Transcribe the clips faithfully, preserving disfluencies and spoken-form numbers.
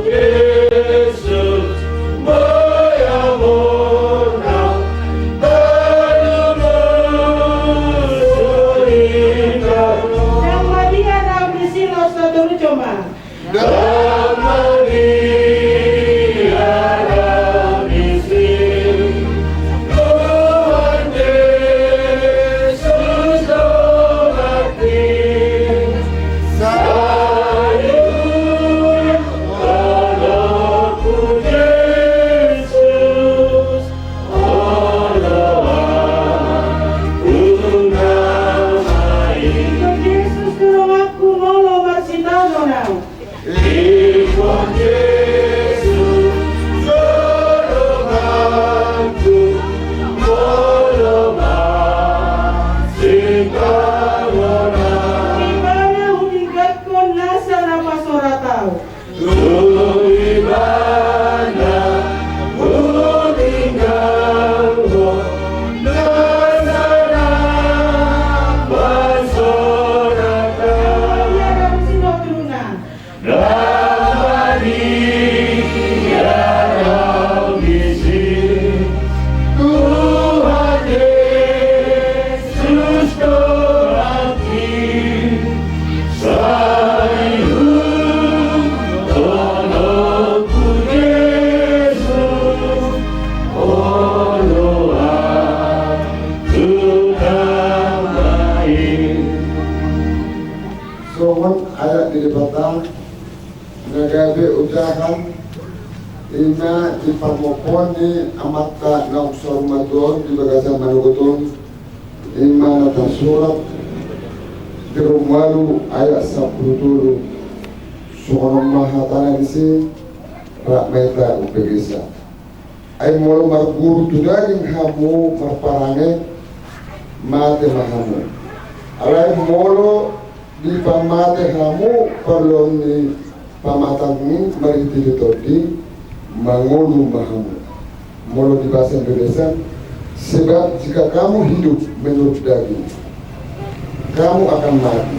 Jesus, my amor, now, Yang madia na di silos na toru joma. Ingkon Jesus, tulunganku, molo marsitaonon au. Ingkon Jesus, tulunganku, molo marsitaonon au. Ibana hudingganghon nasa na pasorat au. Tu ibana hudingganghon nasa na pasorat au. Ia dang sinotruna. Nama dia dang isi. Tuhan Jesus, tulangki. Sai hudokhon Jesus, oloan tu damai. Songon ayat ni Debata na gabe ojahan, ima di parmompoon ni Amanta naung saur matua on di bagasan manogot on, ima na tarsurat di Rom ualu ayat sampulu tolu. Songon on ma hatana disi, rap ma hita umbegesa. Ai molo marguru tu daging hamu marparange, mate ma hamu. Alai molo dipamate hamu parloon ni pamatang i marhitehite Tondi, mangolu ma hamu. Molo di bahasa Indonesia, sebab jika kamu hidup menurut daging, kamu akan mati.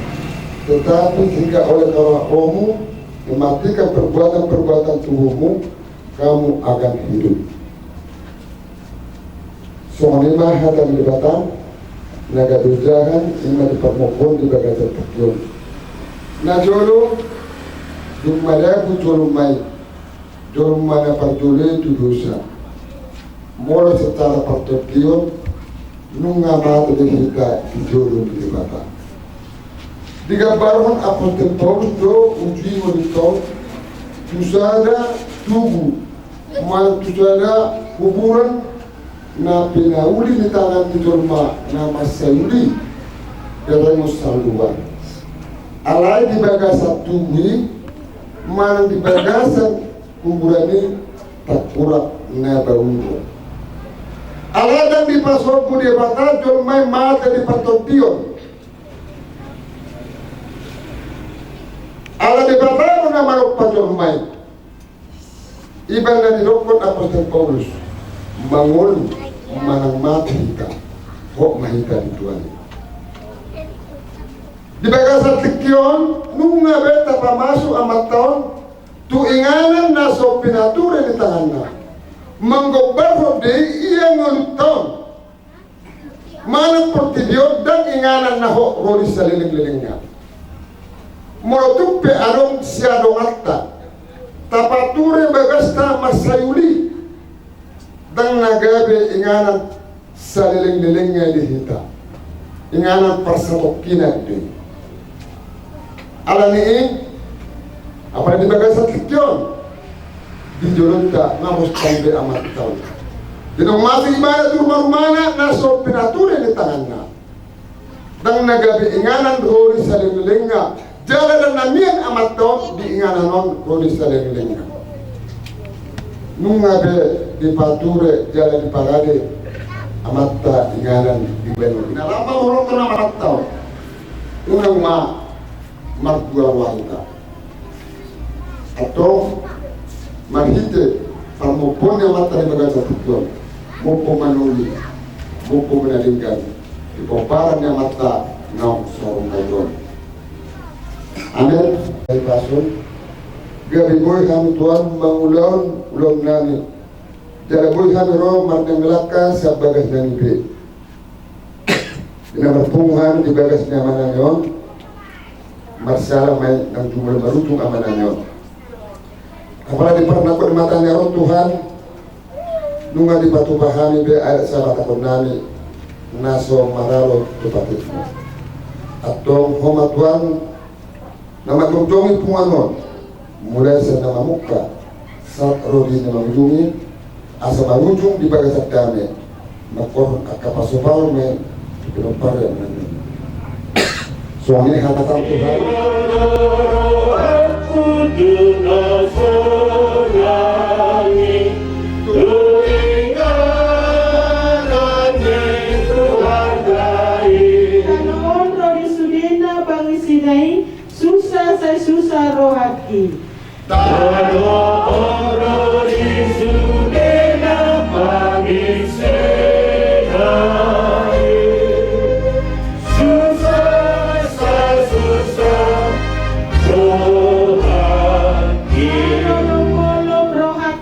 Tetapi jika oleh kamu mematikan perbuatan-perbuatan tubuhmu, kamu akan hidup. Songon i ma hata ni Debata na gabe ojahan, ima di parmompoon di bagasan tingki on. Na jolo, dung madabu jolma i, jolma na parjolo i tu dosa. Molo secara partondion, nunga mate be hita di jolo ni Debata. Digambarhon apostel Paulus do uju i molo i tu, tu sada tugu, manang tu sada kuburan na pinauli ni tangan ni jolma na mansai uli, bereng on salua. Alai di bagasan tugu i, manang di bagasan kuburan i, tangkurak na baul do. Alai dang dipasombu Debata jolma i mate di partondion. Ala Debata do na manompa jolma i. Ibana didokhon apostel Paulus, mangolu manang mate hita, hot ma hita di Tuhan i. Di bagasan tingki on, nunga be tapamasuk Amanta on tu inganan na so pinature ni tanganna. Manggombarhon do i ia ngolunta on. Manang portibi on dang inganan na hot ro di salelenglelengna. Molo tung pe adong siadonganta tapature bagasta mansai uli, dang na gabe inganan salelenglelengna i di hita. Inganan parsatongkinan do i. Alani i, apala di bagasan tingki on, di jolonta nga hos tambe Amanta on. Di naung mate ibana tu rumarumana na so pinature ni tanganna, dang na gabe inganan ro di salelenglelengna. Jala dang na mian Amanta on di inganan on ro di salelenglelengna. Nunga be dipature jala diparade Amanta inganan di baen on. Na lam ma holongkon Amanta on, unang ma marduaruanta. Antong marhite parmompoon ni Amanta di bagasan tingki on, mompo manoli, mompo manadingkan di pomparan ni Amanta naung saur matua on. Amen. Baik, pasu. Gabe boi hami Tuhan mangulahon ulaon nami. Jala boi hami ro marnanglangka sian bagas nami pe. Di na marpungu hami di bagas ni amanami on, marsiala ma i nang jumolo marujung amanami on. Apala di parnangkok ni mata ni ari on Tuhan, nunga dipatupa hami be adat sihabatahon nami na so maralo tu patikmu. Antong Ho ma Tuhan na manjongjongi punguan on, mulai sian na mamungka sahat ro di na mangujungi, asa marujung di bagasan dame, manghorhon angka pasupasu ni pinompar nami. Songon i hata ni Tuhan. Tano on ro di sudena pangisina i, susa sai susa rohangki. Tano on ro di sudena pangisina i, susa sai susa rohangki.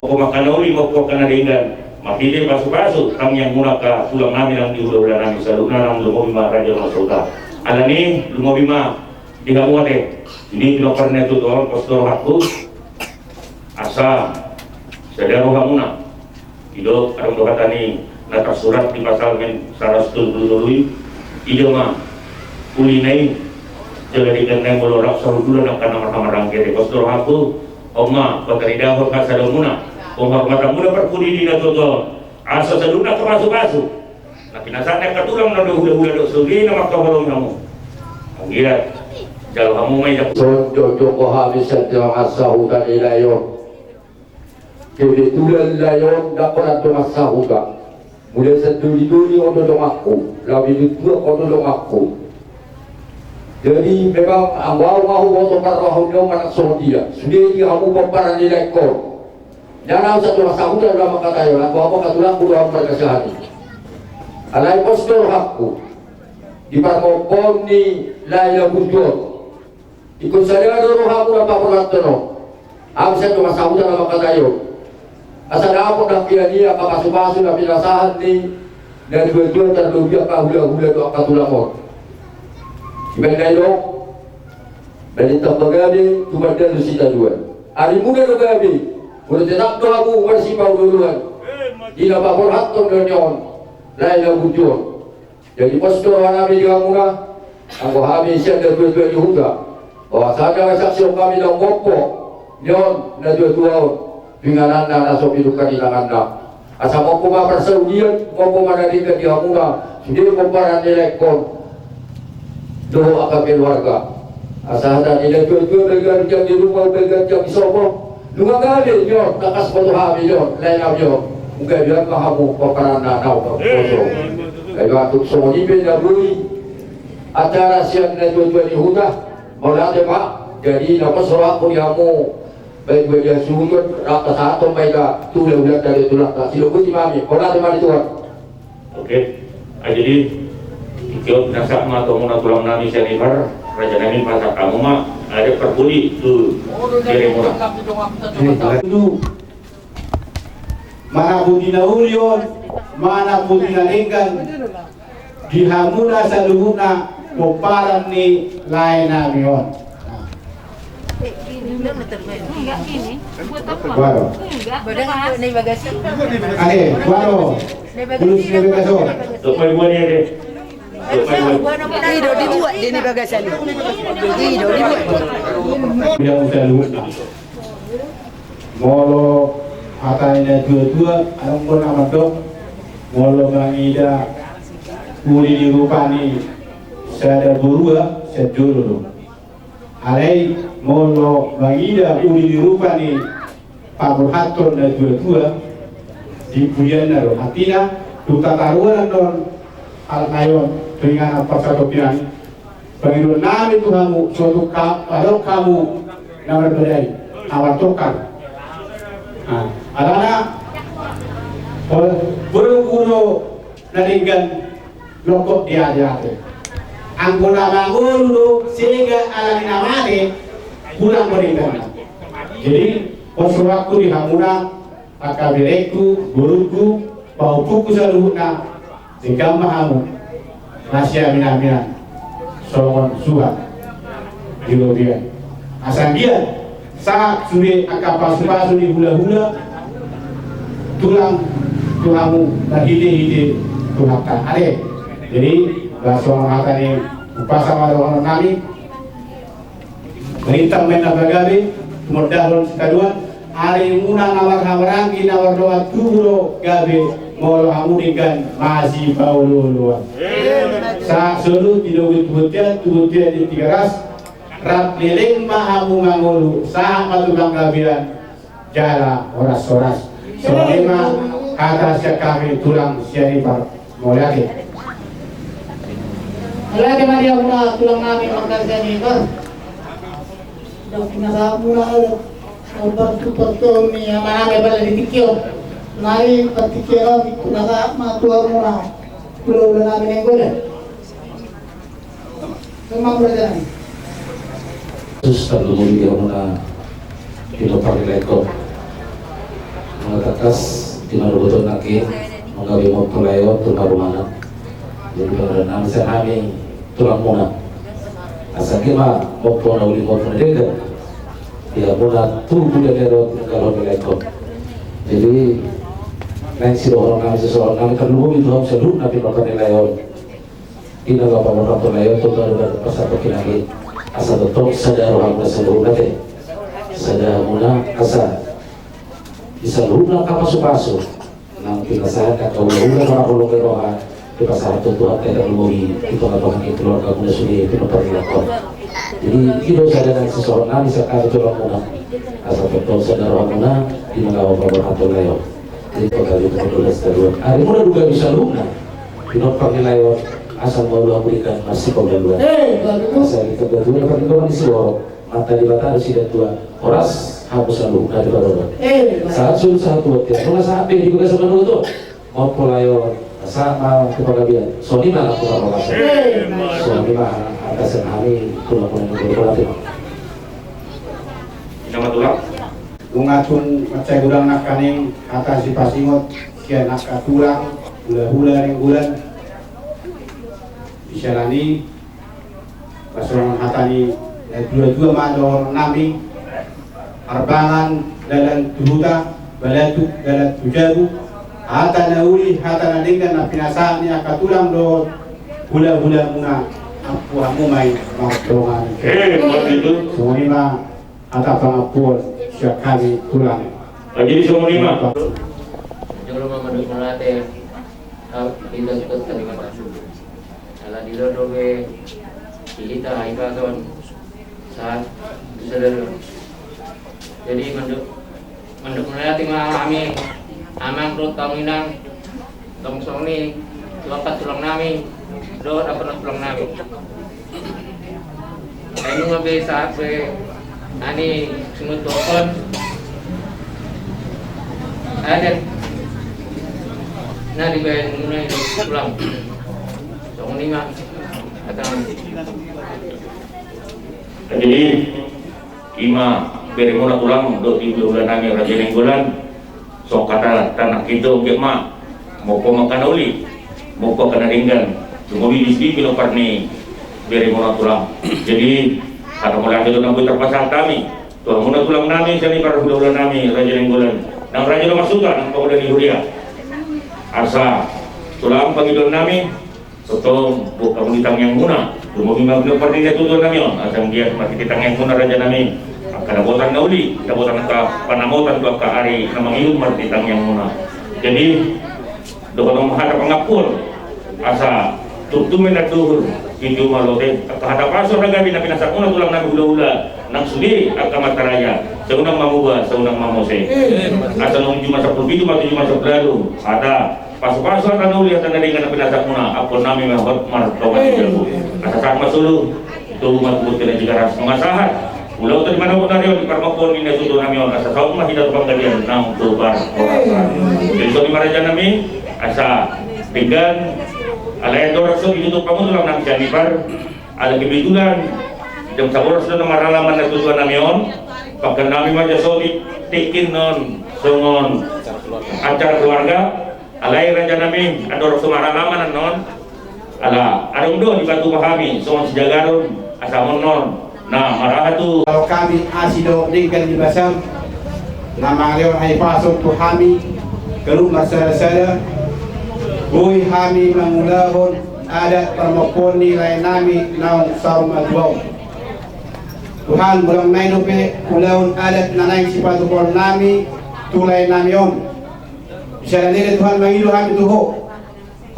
Opo ma angka na uli, opo ma angka na denggan, marhite pasupasu tangiangmuna angka tulang nami nang di hulahula nami saluhutna, nang lumobi ma Raja Marsahuta. Alani i lumobi ma di hamu ate, di pinompar ni na tuatua on, pos do rohangku, asa sada rohamuna. Didok adong do hata ni na tarsurat di Psalmen saratus tolu pulu tolu i, i do ma ulina i, jala dengganna i molo rap sahundulan angka na marhamaranggi ate. Pos do rohangku, on ma pataridahon hasadaonmuna, penghormatanmuna parpudi di na tuatua on, asa saluhutna angka pasupasu na pinasahat ni angka tulang na do hulahula dohot sogei na mangkaholongi hamu. Anggiat jalo hamu ma i. Songon jongjonghon hami sian dongan sahuta ni lae on. Kebetulan lae on ndang holan dongan sahuta. Mulai sian dolidoli on do donganku, laho tu tuak on do donganku. Jadi memang anggo au ma huboto parrohaon ni on manang songon dia. Sude di hamu pomparan ni laengkon. Ndang na au sian dongan sahuta do na mangkatai on, anggo au ma angka tulangku do hamu marga sahali. Alai pos do rohangku di parmompoon ni lae na burju on. Ingkon sada do rohamuna paborhathon on. Au sian dongan sahuta na mangkatai on. Asa dapot nangkiningan i angka pasupasu na pinasahat ni na tuatua, tarlobi angka hulahula dohot angka tulang on. Sibaen na i do, balintang ma gabe tu pandaru sitadoan. Arimuna do gabe, molo tetap do hamu marsipaolooloan di na paborhathon ni on lae na burju on. Jadi pos do roha nami di hamuna, anggo hami sian na tuatua ni huta, bahwasanya saksi hami na umompo ni on na tuatua on tu ingananna na so pinungka ni tanganna. Asa mompo ma parsaulian, mompo ma na denggan di hamuna sude pomparan ni laengkon dohot angka keluarga. Asa hata ni na tuatua, umbahen ganjang di ruma, umbahen ganjang di sopo. Nunga gabe ni on, tangkas boto hami ni on lae nami on. Nunga gabe ma hamu pomparanna na umposo. Ai ba tung songon i pe na boi acara sian na tuatua ni huta. Mauliate ma. Jadi na pos rohangku di hamu, baen dua dia suhut on, rap pasahathon ma i da tu hulahulanta dohot tulangta. Siloboti ma hami. Mauliate ma di Tuhan. Oke. Ah, jadi, tingki on pinasahat ma tu hamuna tulang nami sian Ibar, raja nami, pasahat hamu ma adat parpudi tu bere muna. Itu. Mana pudi na uli on, mana pudi na denggan di hamuna saluhutna pomparan ni lae nami on. Enggak, ini. Buat apa? Baru. Enggak, lepas. Ade, baru. Bulus ni bagason. Tupai buat ni, ade. Tupai buat. Ido dibuat di ni bagasan. Ido dibuat. Dia udah luhut lah. Molo hata ni na tuatua, adong do na mandok, molo mangida uli ni rupa ni sada borua, sada jolo do. Alai molo mangida uli ni rupa ni paborhathon na tuatua, di pudianna do. Artina, dung tataruan annon halak nai on, tu inganan parsatongkinan i, pangidoan nami tu hamu, so tung ka-, adong hamu na marbadai, na martongkar. Nah, alana, boru uno na denggan, longkot di ate-ate. Anggo na mangolu do sega ala ni na mate, hurang do dengganna. Jadi, pos rohangku di hamuna, angka berengku, borungku, pahompuku saluhutna, denggan ma hamu, na siaminaminan, songon suhat di lobian. Asa anggiat sahat sude angka pasupasu ni hulahula, tulang tu hamu, na hite-hite Tuhanta. Ate, jadi, laos songon hata ni umpasa ma dohonon nami. Marintang ma na pagabe, tumundalhon sitadoan, arimuna na marhahamaranggi na mardongan tubu do gabe, molo hamu denggan masipaolo-oloan. Sahat solu, tinogu tu bontean, tu bontean di Tigaras, rap leleng ma hamu mangolu, sahat ma tu panggabean, jala horas-horas. Songon i ma hata sian hami tulang Sianipar. Mauliate. Mauliate ma di hamuna tulang nami marga Sianipar. Dok na hamuna adat. Albar tu partuon ni amanami pala di tingki on. Nai partingkian on di tulang ma tu hamuna. Hulahula nami Nainggolan. Memang berjalan. Terus tarlumobi di hamuna pinompar ni lae on. Mangatangkas di maruboton nangkin manggabe mompo lae on tu marumana. Jadi pangidoan nami sian hami tulangmuna, asa anggiat ma mompo na uli, mompo na denggan di hamuna tubu dohot tinggalhon ni lae on. Jadi naeng sidohonon nami, sidohonon nami tarlumobi tu hamu saluhutna pinompar ni lae on. Di na laho paborhathon lae on tu badan-badan parsatongkinan i, asa tongtong sada rohamuna saluhutna, ate. Sada hamuna asa di saluhutna angka pasupasu nang pinasahat angka hulahula na marholong ni roha, dipasahat tu Tuhan, ate, tarlumobi di tongatonga ni keluargamuna sude pinompar ni lae on. Jadi i do sada na sidohonon nami sian hami tulangmuna, asa tongtong sada rohamuna di na laho paborhathon lae on. Jadi pagabe tu hamu tulang sitadoan, arimuna do gabe saluhutna pinompar ni lae on, asa molo hamu denggan masipaolo-oloan. Eh, bagus. Asa di kebetulan pernikahan di Siboro, mata di mata ada sida tua, horas hamu saluhutna di parorot. Eh, bagus. Sahat solu sahat tu bontean, nunga sahat be di bagasan manogot on. Mompo lae on, sahat ma tu panggabean. Songon i ma na tu parhorasan. Eh, bagus. Songon i ma hata sian hami tulang, tulang, tulang, tulang. Ina ma tulang. Nunga tung mansai godang nangkaning hata sipasingot sian angka tulang, hulahula Nainggolan. Di siala ni i, pasongon hata ni natuatua ma dohonon nami: Harbangan dalan tu huta, balatuk dalan tu jabu. Hata na uli, hata na denggan na pinasahat ni angka tulang dohot hulahulamuna, ampu hamu ma i mardongan. Eh, begitu. Songon i ma hata pangampuon sian hami tulang. Jadi songon i ma. Jolo ma mandok mauliate. Au, di tonton tadi ma. Ala di londo be di hita, ibaton sahat tu sadari on. Jadi mandok, mandok mauliate ma hami, amang dohot hamu inang. Tong songon i tu angka tulang nami dohot angka tulang nami. Ai nunga be sahat be ani sinuntuhon adat na dibaen muna i tulang. Songon i ma hata nami. Jadi i ma beremuna tulang dohot di hulahula nami Raja Nainggolan. Songon hata nangkin do, anggiat ma mompo ma angka na uli, mompo angka na denggan, lumobi di si pinompar ni beremuna tulang. Jadi hata mauliate do na boi tarpasahat hami tu hamuna tulang nami Sianipar, hulahula nami Raja Nainggolan, nang Raja Dongan Suta, nang pahola ni huria. Asa tulang, pangidoan nami, tongtong boan hamu di tangiangmuna, lumobi ma pinompar ni natuatua nami on, asa anggiat marhite tangiangmuna, raja nami, angka dapotan na uli, dapotan angka panamotan tu angka ari na mangihut marhite tangiangmuna. Jadi dohonon ma hata pangampuon, asa tumtum ma na tubu, tutu ma lote, angka hata pasu na gabe na pinasahatmuna tulang nami hulahula, nang sude angka mata raja, sai unang ma muba, sai unang ma mose. Asa na uju ma sampulu pitu, ma tuju ma sampulu ualu, hata pasupasu, hata na uli, hata na denggan na pinasahatmuna, ampuon nami ma hot mardongan tu jabu. Asa sahat ma solu, tubu ma tu bontean na Tigaras, nunga sahat ulaonta di manogot ni ari on, di parmampuon ni natuatua nami on, asa saut ma hita tu panggabean nang tu parhorasan. Jadi songon i ma, raja nami, asa denggan, alai andorang so ditutup hamu tulang nami Sianipar, ala kebetulan jam sabolas do na maralaman natuatua nami on. Pakkan nami ma jo sotik tingki on songon acara keluarga. Alai raja nami, andorang so maralaman annon, ala adong do dipatupa hami songon sijagaron asa annon na maraha tu. Laho hami asi dohot denggan ni basam na mangalehon hahipason tu hami ganup marsada-sada, boi hami mangulahon adat parmompoon ni lae nami naung saur matua on. Tuhan, molo naeng dope ulaon adat na naeng sipatupaon nami tu lae nami on, bisa na nida Tuhan mangido hami tu Ho.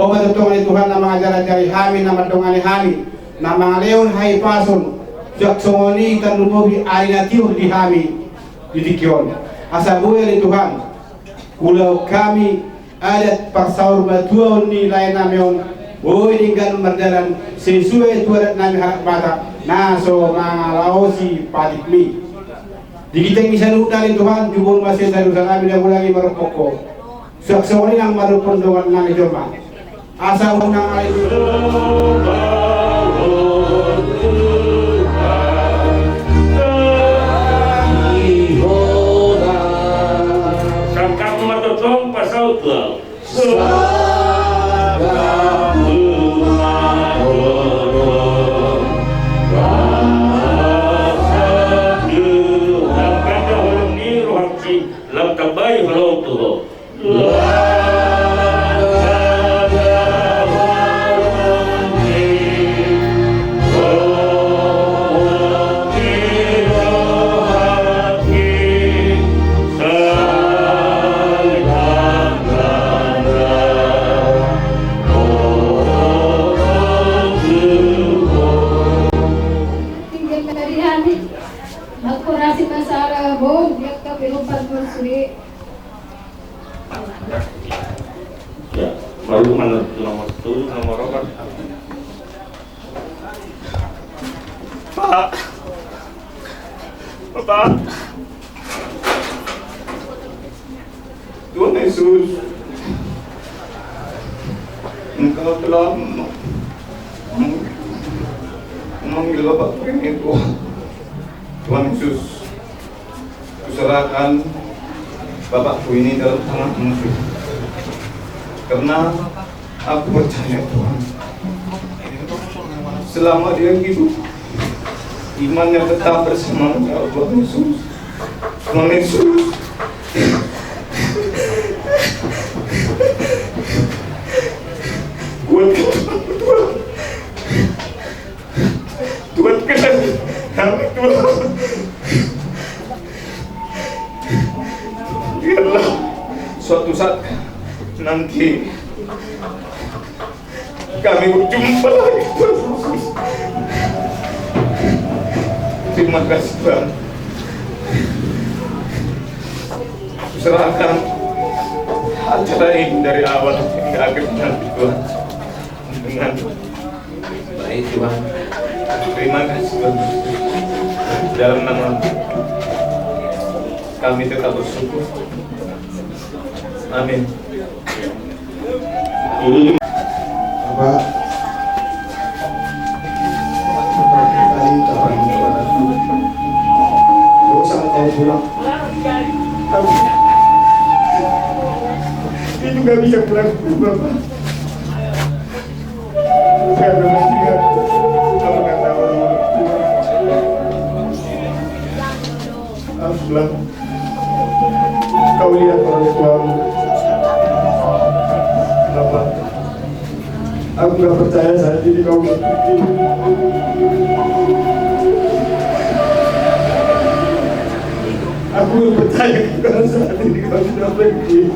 Ho ma tongtong ale Tuhan na mangajar-ajari hami, na mandongani hami, na mangalehon hahipason, suang songon i tarlumobi ari na tiur di hami di tingki on. Asa boi ale Tuhan, ulaon hami adat parsaur matuaon ni lae nami on, boi denggan mardalan sesuai tu adat nami halak Batak na so mangalaosi patikmi. Di ginjang ni saluhutna ale Tuhan, jumolo ma sian saluhutna nami na mulai marompok Ho. Suang songon i nang marompok dongan nami jolma. Asa unang ai Sangkap ma tongtong pasaut tu au. Sangkap ma tongtong pasaut tu au. Lam tanda holong ni rohangki, lam tambai holong tu ho. Tinggal dari hami, aku rasa masalah, Bung, dia ke belum pernah suri. Ya, baru mana tu nomor tu, nomor opat. Pak. Bapak. Tuhan Yesus. Engkau telah mem-, memanggil Bapakku ini, Tuhan. Tuhan Yesus. Kuserahkan bapakku ini dalam tangan-Mu, Tuhan. Karena aku percaya, Tuhan, selama dia hidup, imannya tetap bersama Engkau, Tuhan Yesus. Tuhan Yesus, kuatkan aku, Tuhan. Tuhan, kena kami, Tuhan. Biarlah suatu saat nanti kami berjumpa lagi, Tuhan. Terima kasih, Tuhan. Kuserahkan acara ini dari awal hingga akhir nanti, Tuhan. Dengan Baik, Tuhan. Terima kasih, Tuhan. Dalam nama kami tetap bersyukur. Amin. Bapak. Tadi kapan? Dosa kau pulang. Itu nggak bisa pulang, Bapak. Kau lihat orang tuamu. Bapak, aku nggak percaya saat ini kau berpikir. Aku nggak percaya kalau saat ini kau sudah pergi.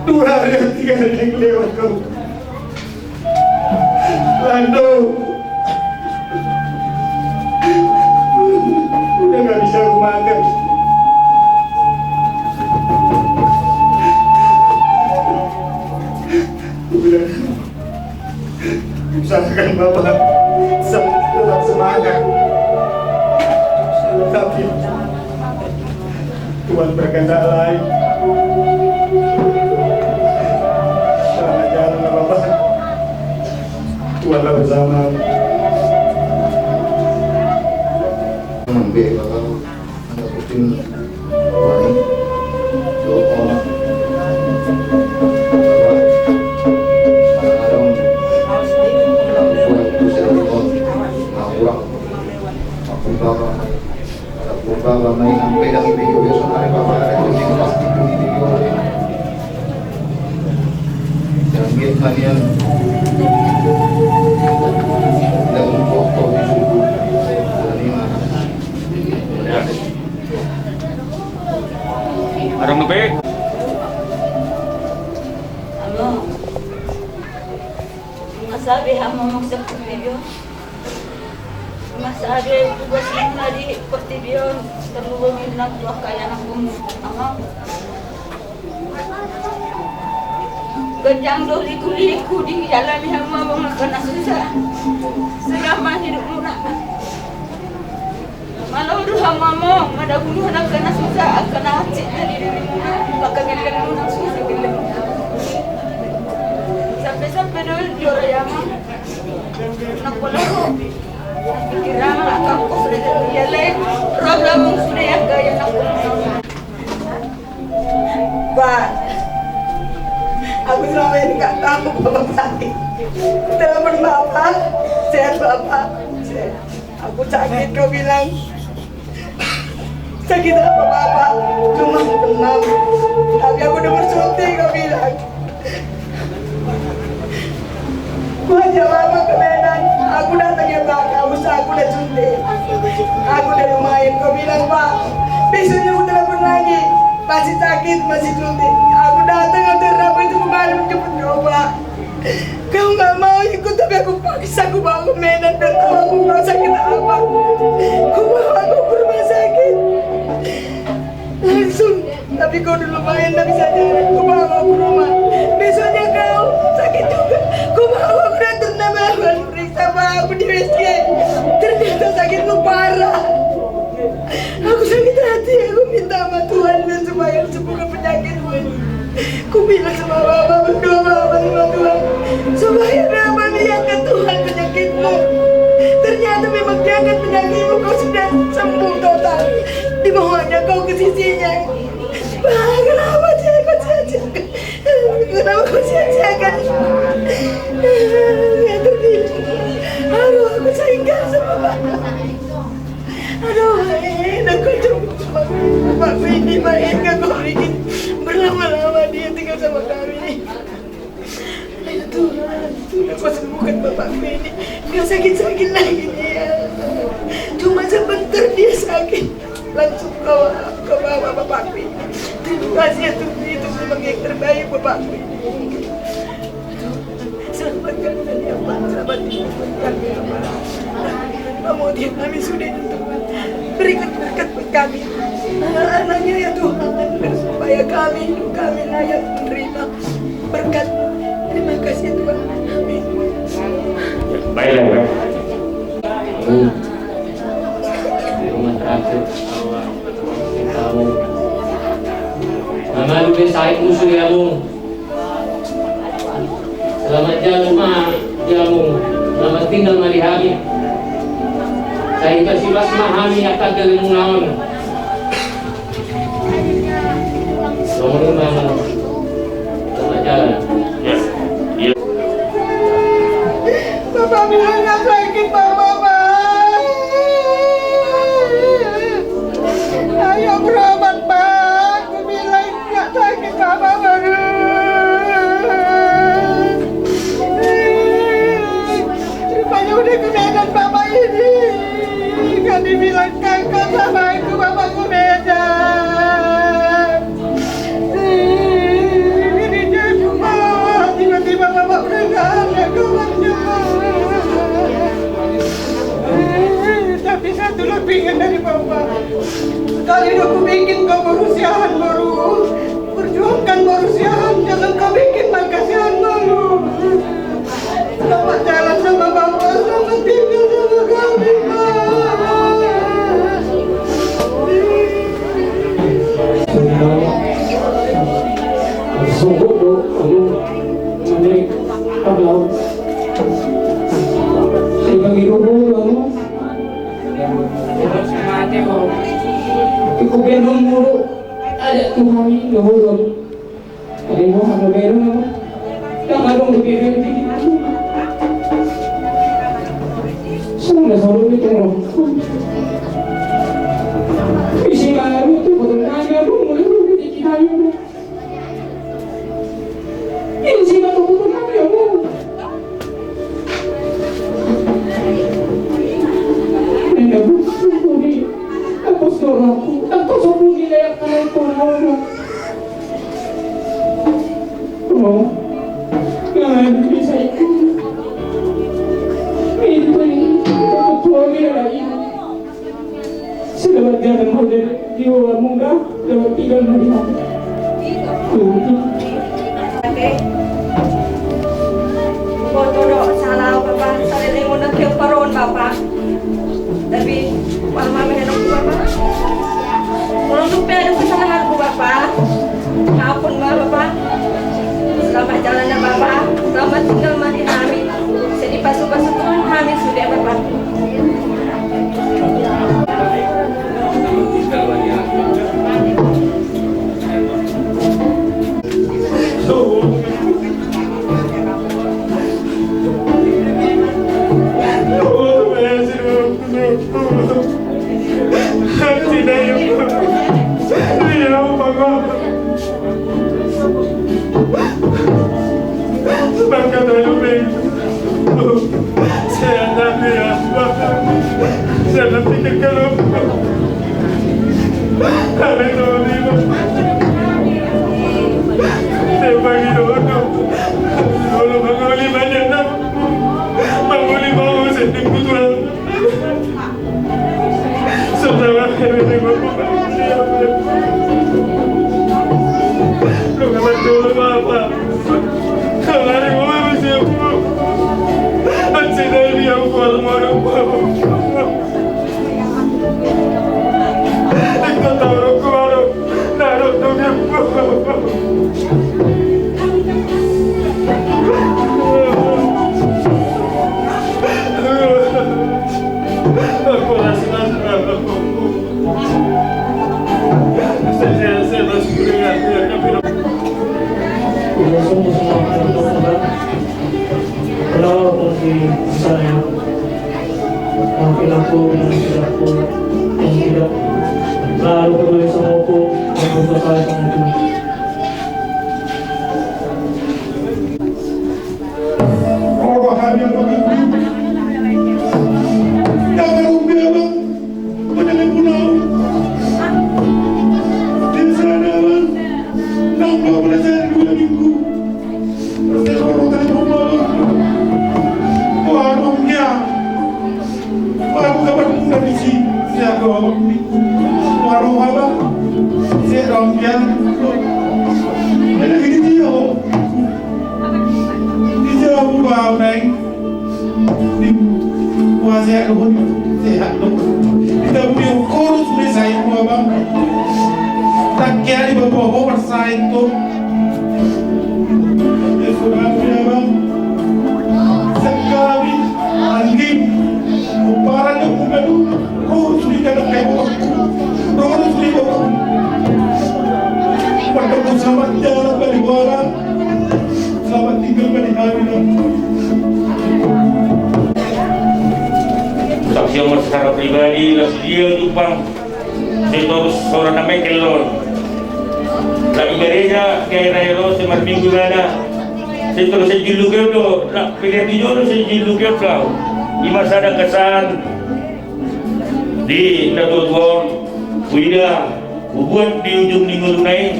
Dua hari, tiga hari yang lewat kau. Lando. Udah nggak bisa aku makan. Udah. Usahakan Bapak se-, tetap semangat. Tapi Tuhan berkehendak lain. Selamat jalan, Bapak. Tuhanlah bersama. Adong dope. Amo. Nga sabe hamu muse portibi on. Nga sabe tugasmuna di portibi on. Terluhur di nang tua kaya nang gumu. Amo. Ganjang do liku-liku dialami hamu angka na susah selama hidupmuna. Malo do hamu, amo, mada bunuhon angka na susah, angka na hansit na di dirimuna, angka gellengmuna, susah gellengmuna. Sampe-sampe do jora i, amo. Nang pola ro. Pikiran angka kos de jadi ia lain. Ro lamung sude angka ia nang pola. Ba, aku selama ini nggak tahu Bapak sakit. Telepon Bapak, sehat Bapak, sehat. Aku sakit, kau bilang. Sakit apa, Bapak? Cuma demam. Tapi aku udah bersuntik, kau bilang. Gua ajak Bapak ke Medan, aku datang ya, Pak, kamu sa-, aku udah suntik. Aku udah lumayan, kau bilang, Pak. Besoknya aku telepon lagi, masih sakit, masih suntik. Aku datang, aku terapa itu kemarin jemput kau, Pak. Kau nggak mau ikut, tapi aku paksa, aku bawa ke Medan, biar tahu aku nggak sakit apa. Aku bawa aku ke rumah sakit. Langsung, tapi kau udah lumayan, nggak bisa jalan. Ku bawa ke rumah. Besoknya kau sakit juga. Ku bawa ke dokter, nggak mau periksa, Pak, aku di U S G. Ternyata sakitmu parah. Aku sakit hati, aku minta sama Tuhan biar supaya sembuhkan penyakitmu ini. Ku bilang sama Bapak, berdoa Bapak sama Tuhan supaya Bapak diangkat Tuhan penyakitmu. Ternyata memang diangkat penyakitmu, kau sudah sembuh total. Dibawanya kau ke sisinya. Bah, kenapa sih kau sia-siakan? Kenapa kau sia-siakan? Ya Tuhan, aduh, aku sayang sama Bapak. Aduh, eh, dah kau cuma bapakku ini, Pak, ya, kau bikin berlama-lama dia tinggal sama kami. Ya Tuhan, Tuhan, kau sembuhkan bapakku ini. Nggak sakit-sakit lagi dia. Cuma sebentar dia sakit. Langsung kau, kau bawa bapakku ini. Terima kasih ya Tuhan, itu memang yang terbaik bapakku ini. Selamatkan kami, ya Allah. Selamatkan kami, ya Allah. Kamu dia kami sudah itu, Tuhan. Berikan berkat buat kami. Anaknya, ya Tuhan, supaya kami, hidup kami layak menerima berkat. Terima kasih, Tuhan. Amin. Baiklah, ya. Rumah terakhir. Kamu. Mama, lu bisa ikut musuh ya, Bung. Selamat jalan ma di hamu, selamat tinggal ma di hami. Sai pasipasi ma hami angka gellengmuna on. Songon i ma, selamat jalan. Ya. Ya. Bapak bilang nggak sakit, Bapak, Pak. Ayo berobat, Pak. Aku bilang nggak sakit apa-apa. Rupanya udah ke Medan bapak ini. Kan dibilang kakak sama aku, bapak ke Medan. Ini dia, Pak. Tiba-tiba bapak udah nggak ada kabarnya, Pak. Tapi satu lebihnya dari bapak. Sekali udah kubikin kau boru siahan, boru. Perjuangkan boru siahan, jangan kau bikin mangkasiahan malu. Selamat jalan sama bapak, selamat tinggal sama kami, Pak. Sungguh do, anu, ini, kalau, si bagi dulu, anu, Mate ho. Oke, nomor ada Tuhan ini, nomor. Ada yang mau apa, Bang? Yang ada mau beda di sini. Semua selalu itu, bro. Isi baru tuh, betul nanya, bro, mulai dulu di kita, bro. Isi baru tuh, nanya, bro. Nenda buku ni, aku soraku, aku sopu ni layak kena itu, bro. Oh, yang bisa itu. Itu, itu, itu, itu, itu. Sudah berjalan model di bawah muda, lewat tiga melihat. Oke. Boto do, salah, Bapa. Saleleng on na tiap paron, Bapa. Tapi, wah, mama, enak, Bapa. Kalau untuk ada kesalahanku, Bapa. Ampun ma, Bapa. Selamat jalan ya, Bapa. Selamat tinggal ma di hami. Sai dipasupasu Tuhan hami sude, Bapa. Di kuasa ya dohon sehat dohon. Kita budi ukur sudah saya mau bang. Tak kira di bawah bawah saya itu. Ya sudah ya bang. Sekali anjing. Uparan yang udah. Rohon sude, kadang kayak botok. Rohon sude botok. Pada ku selamat jalan balik bola. Selamat tinggal balik hari. Saksi yang secara pribadi, las dia jupang. Sai torus sora na mekel on. Lagi gereja, gairah ero, sai marminggu ibana. Sai torus sai julu geo do, lak pilihan di jolo sai julu geo do. Ima sada kesan. Di natuatua on, huida, hubuat di ujung ni ngoluna i.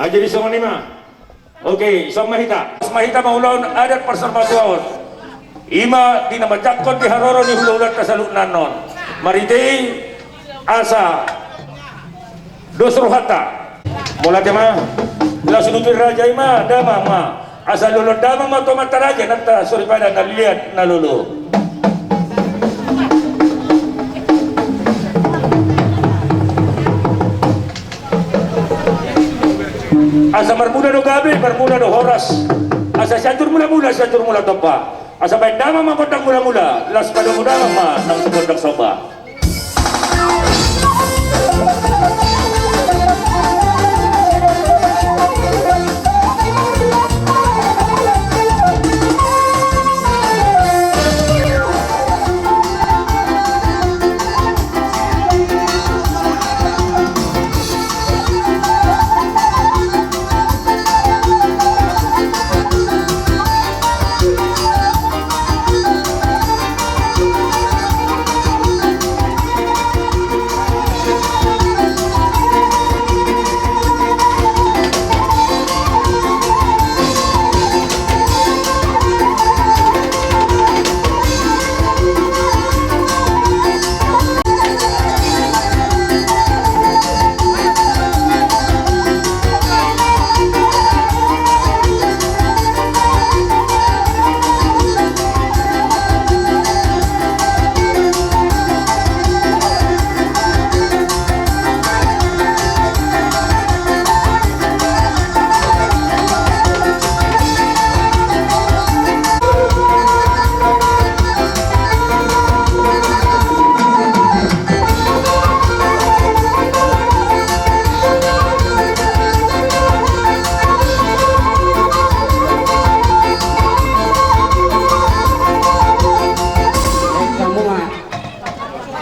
Jadi songon i ma. Oke, ison ma hita. Ison ma hita mangulahon adat parsaurmatuaon. I ma di na manjangkon di haroro ni hulahulanta saluhutna annon. Marhite i asa dos rohanta. Mauliate ma. Laos nupir raja i ma damang ma. Asa loan damang ma tu amanta raja, inanta soripada na liat na lolo. Asa marmula do gabe, marmula do horas. Asa Sianjur Mulamula, Sianjur Mula Tompa. Asa baen damang ma gondang mulamula, laos padomu damang ma nang gondang somba.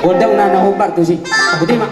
Gondang na, na hombar tusi. Boti ma.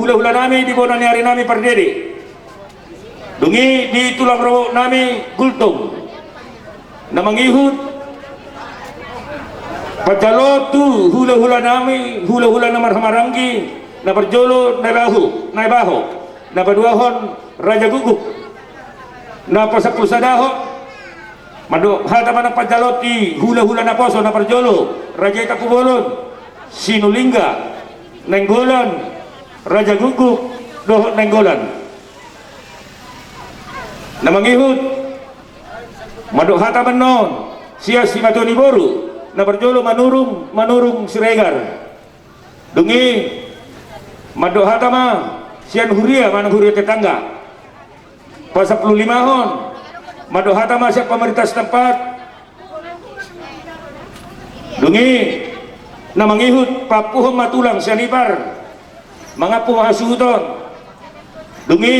Hulahulanami di bona ni arinami Pardede. Dung i di tulang rorobotnami Gultom. Na mangihut panjalo tu hulahulanami, hulahula na marhahamaranggi, na parjolo Naibaho, Naibaho, na paduahon Raja Guguk, na pasampulusadahon, mandok hata ma na panjalo tu hulahula naposo na parjolo Raja i Tampubolon, Sinulingga, Nainggolan, Raja Guguk dohot Nainggolan. Na mangihut mandok hata ma annon sian simatua ni boru na parjolo Manurung, Manurung Siregar. Dung i mandok hata ma sian huria manang huria tetangga. Pasampululimahon mandok hata ma sian pamarintah setempat. Dung i na mangihut paampuhon ma tulang sian ipar, mangampu ma hasuhuton. Dung i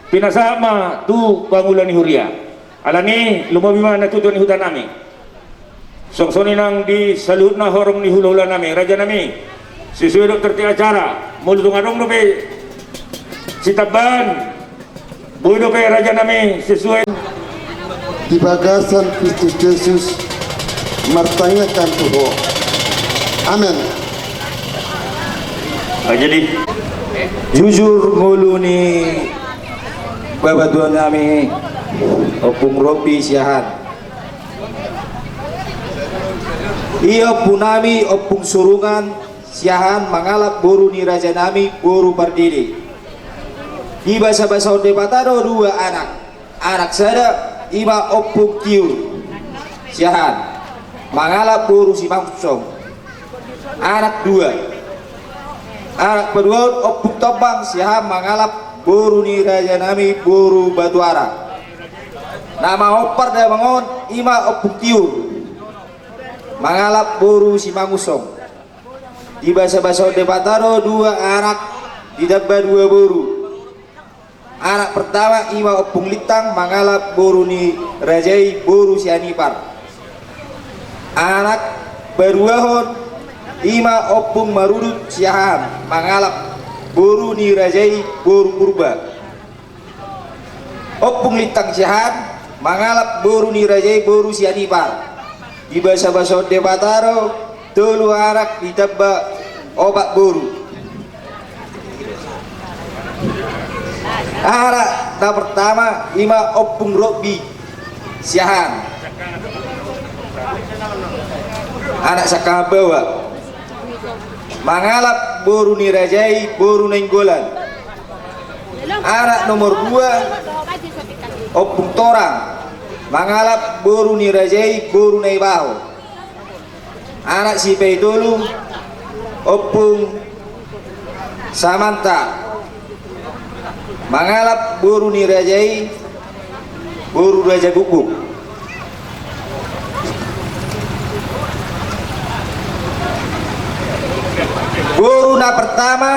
pinasahat ma tu pangula ni huria. Alani i lumobi ma na tutua ni hutanami. Songon i nang di saluhutna horong ni hulahulanami, rajanami, sesuai dohot tertib acara, molo tung adong dope sitambaan, boi dope rajanami sesuai. Di bagasan Kristus Jesus martangiangkan tu Ho. Amen. Nah, jadi jujur ngolu ni bapatuanami Ompung Robi Siahaan. Ia ompungnami Ompung Surungan Siahaan mangalap boru ni rajanami boru Pardede. Dibasabasahon Debata do dua anak. Anak sada ima Ompung Tiur Siahaan mangalap boru Simangunsong. Anak dua. Anak paduahon Ompung Tombang Siahaan mangalap boru ni rajanami boru Batuara. Na maompar damang on ima Ompung Tiur mangalap boru Simangunsong. Dibasabasahon Debata do dua anak ditamba dua boru. Anak pertama ima Ompung Lintang mangalap boru ni raja i boru Sianipar. Anak paduahon ima Ompung Marudut Siahaan mangalap boru ni raja i boru Purba. Ompung Lintang Siahaan mangalap boru ni raja i boru Sianipar. Dibasabasahon Debata do tolu anak ditamba opat boru. Anak na pertama ima Ompung Robi Siahaan, anak Sangkahan Bawa, mangalap boru ni raja i boru Nainggolan. Anak nomor dua Ompung Torang mangalap boru ni raja i boru Naibaho. Anak sipaitolu Ompung Samanta mangalap boru ni raja i boru Raja Guguk. Boru na pertama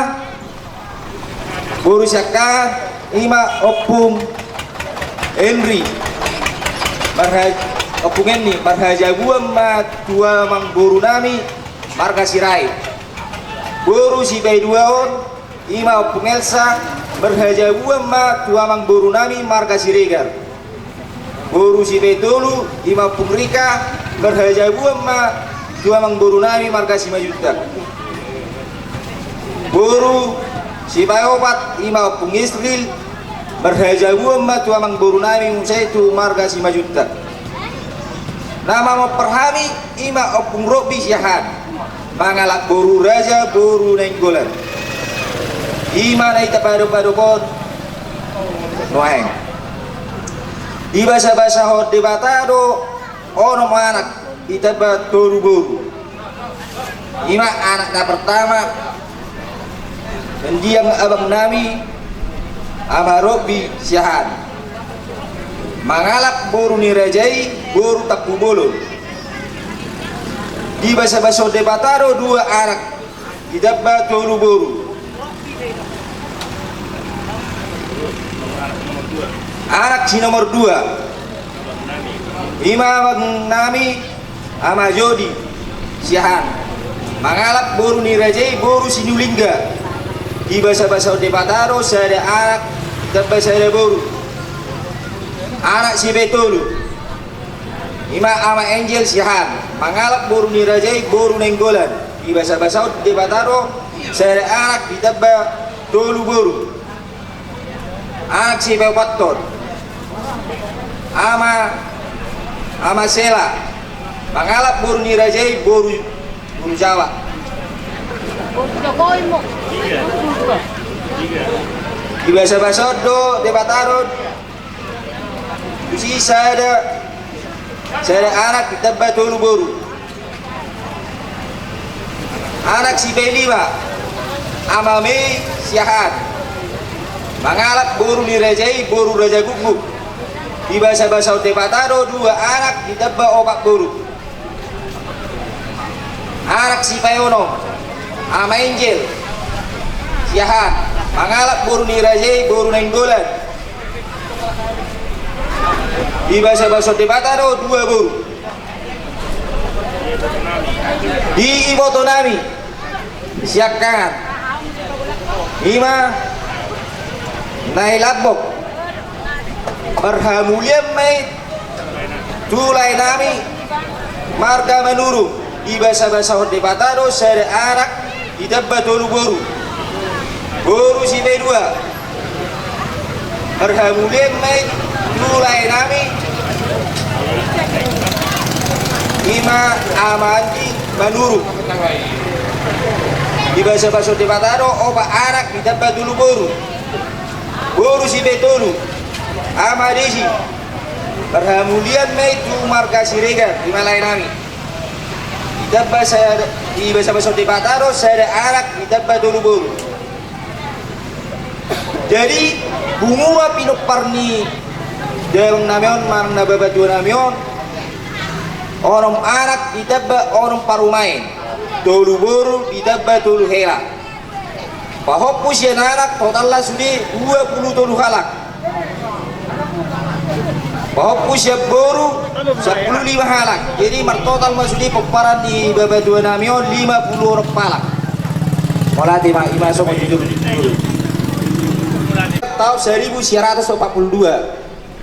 boru Siangkangan ima Ompung Enri. Marha-, Ompung Enri, marhajabuan ma tu amangborunami marga Sirait. Boru sipaiduahon ima Ompung Elsa, marhajabuan ma tu amangborunami marga Siregar. Boru sipaitolu ima Ompung Rika, marhajabuan ma tu amangborunami marga Simanjuntak. Boru sipaopat ima Ompung Isril, marhajabuan ma tu amangborunami muse tu marga Simanjuntak. Na mamompar hami ima Ompung Robi Siahaan mangalap boru raja boru Nainggolan. Ima na hita padopadop on nuaeng. Dibasabasahon Debata do onom anak ditamba tolu boru. Ima anak na pertama mendiang abangnami Ama Robi Siahaan mangalap boru ni raja i boru Tampubolon. Dibasabasahon Debata do dua anak ditamba tolu boru. Anak si nomor dua ima abangnami Ama Jodi Siahaan mangalap boru ni raja i boru Sinulingga. Dibasabasahon Debata do sada anak ditamba sada boru. Anak sipaitolu. Ima Ama Angel Siahaan, mangalap boru ni raja i boru Nainggolan. Dibasabasahon Debata do sada anak ditamba tolu boru. Anak sipaopathon. Ama, Ama Sela, mangalap boru ni raja i boru, boru Jawa. Dibasabasahon do Debata do tusi sada, sada anak ditamba tolu boru. Anak sipailima, Ama Mei Siahaan, mangalap boru ni raja i boru Raja Guguk. Dibasabasahon Debata do dua anak ditamba opat boru. Anak sipaonom, Ama Angel Siahaan, mangalap boru ni raja i boru Nainggolan. Dibasabasahon Debata do dua boru. Di iboto nami siangkangan, ima Nailambok, marhamulian ma i tu lae nami marga Manurung. Dibasabasahon Debata do sada anak ditamba tolu boru. Boru sipaidua, marhamulian ma i tu lae nami, ima Ama Andi Manurung. Dibasabasahon Debata do opat anak ditamba tolu boru. Boru sipaitolu, Ama Desi, marhamulian ma i tu marga Siregar, ima lae nami. Ditamba sada, dibasabasahon Debata do sada anak ditamba tolu boru. Jadi pungu ma pinompar ni damang nami on manang na bapatua nami on, onom anak ditamba onom parumaen, tolu boru ditamba tolu hela. Pahompu sian anak totalna sude dua pulu tolu halak. Pahompu sian boru sampulu lima halak. Jadi martotal ma sude pomparan ni bapatua nami on lima pulu onom halak. Mauliate ma, ima songon jujur. Taon saribu sia ratus opat pulu dua,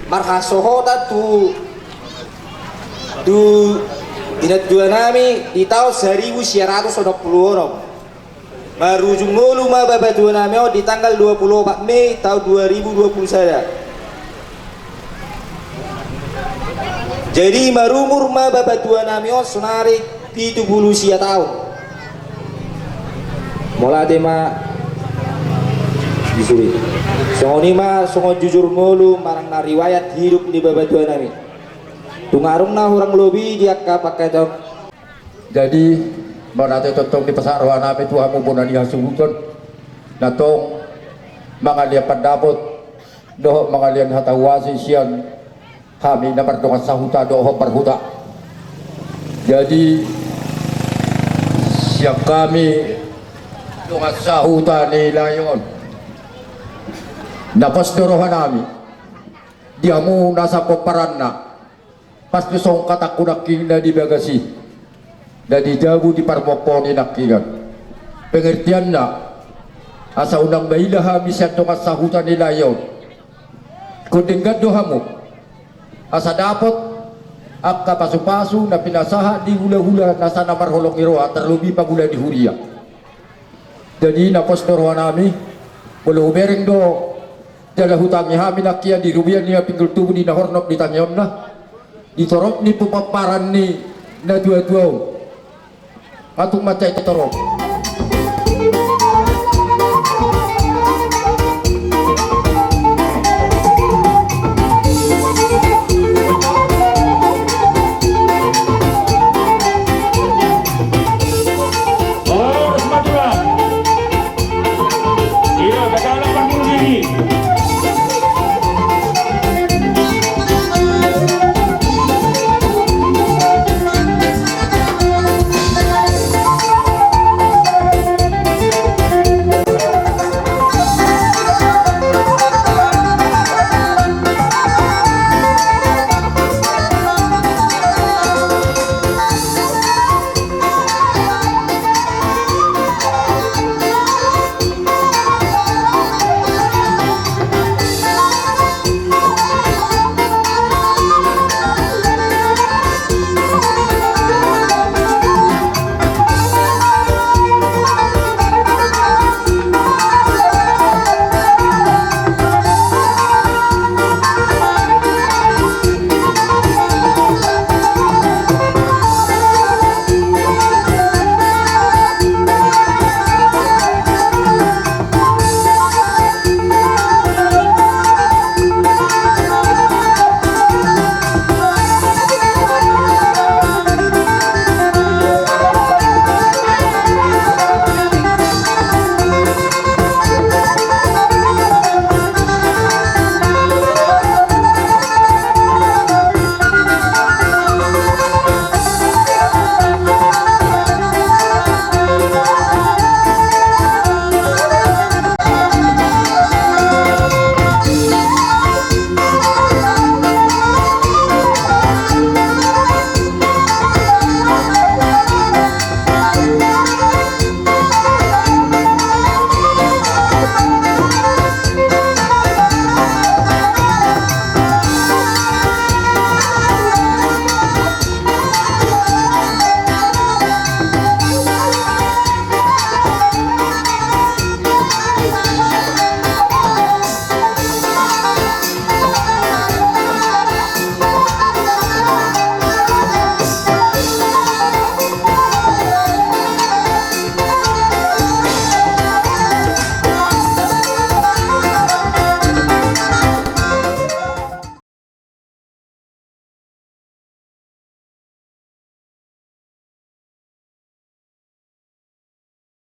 marhasohotan tu, tu inantua nami di taon saribu sia ratus onom pulu onom. Marujung ngolu ma bapatua nami on di tanggal dua pulu opat Mei taon dua ribu dua pulu sada. Jadi marumur ma bapatua nami on sonari pitu pulu sia taon. Mauliate ma. Songon i ma songon jujur ngolu manang na riwayat hidup ni bapatua nami. Tung adong na hurang lobi di angka pangkataion. Jadi mauliate tongtong dipasahat roha nami tu hamu bona ni hasuhuton, na tong mangalian pandapot dohot mangalian hata huasi sian hami na mardongan sahuta dohot marhuta. Jadi sian hami dongan sahuta ni lae on, na pos do roha nami di hamu na sapomparanna. Pasti songon hatangku nangkin na di bagas i, na di jabu di parmompoon i nangkinan. Pengertianna, asa unang maila hami sian dongan sahuta ni lae on. Ingkon denggan do hamu asa dapot angka pasupasu na pinasahat di hulahula na sana marholong ni roha, tarlobi pangula ni huria. Jadi na pos do roha nami, molo hubereng do jala hutangi hami nangkinan di rubian ni na pinggol tubu di na hornop di tangionna, di torop ni pomparan ni natuatua on. Nga tung mansai torop.